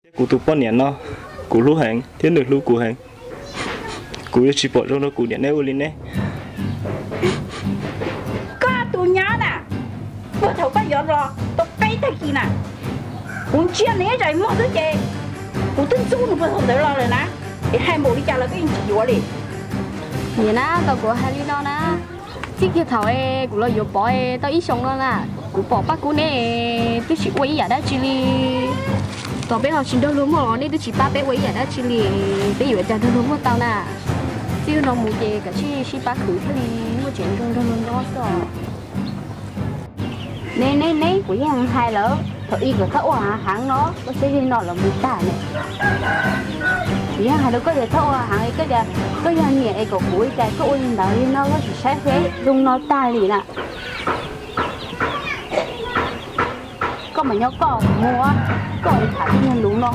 Thiab kuv tus poj niam no, kuv hlub heev thiab nws hlub kuv heev. Kuv yuav tsis pom zoo rau kuv niam neb ua li ne. Koj tus nyab na, puag thaum koj yuav los tau peb tag kis na, kuv ntsia nws ib zais muag xwb ces kuv twb ntxub nws puag thaum ntawd los lawm na. Es hais npaum li cas los koj yeej tsis yuav li. Niam na, tau kuv hais li no na, txij kiag thaum kuv los yuav Pov tau ib xyoos no na, kuv pom Paj Kub neb twb tsis ua ib yam dab tsi li. Thaum peb ho tsis nrog luag muaj los neb twb tsis pab peb ua ib yam dab tsi li. Peb yuav ua cas nrog luag muaj tau na? Txij no mus ces kav tsij sib pab khwv thiaj li muaj tsev nrog luag nyob xwb. Ne ne ne, kuv yeej hais lawm thaum ub kom txhob ua heev no, koj saib li no los mus tag ne. Kuv yeej hais rau koj tias txhob ua heev, koj tias koj yog niam es kom kuv ua li cas koj ua li ntawd li no, koj tsis saib seb zoo no tag li na. Koj mas nyob koj mus, koj tham tej nyuag lus no.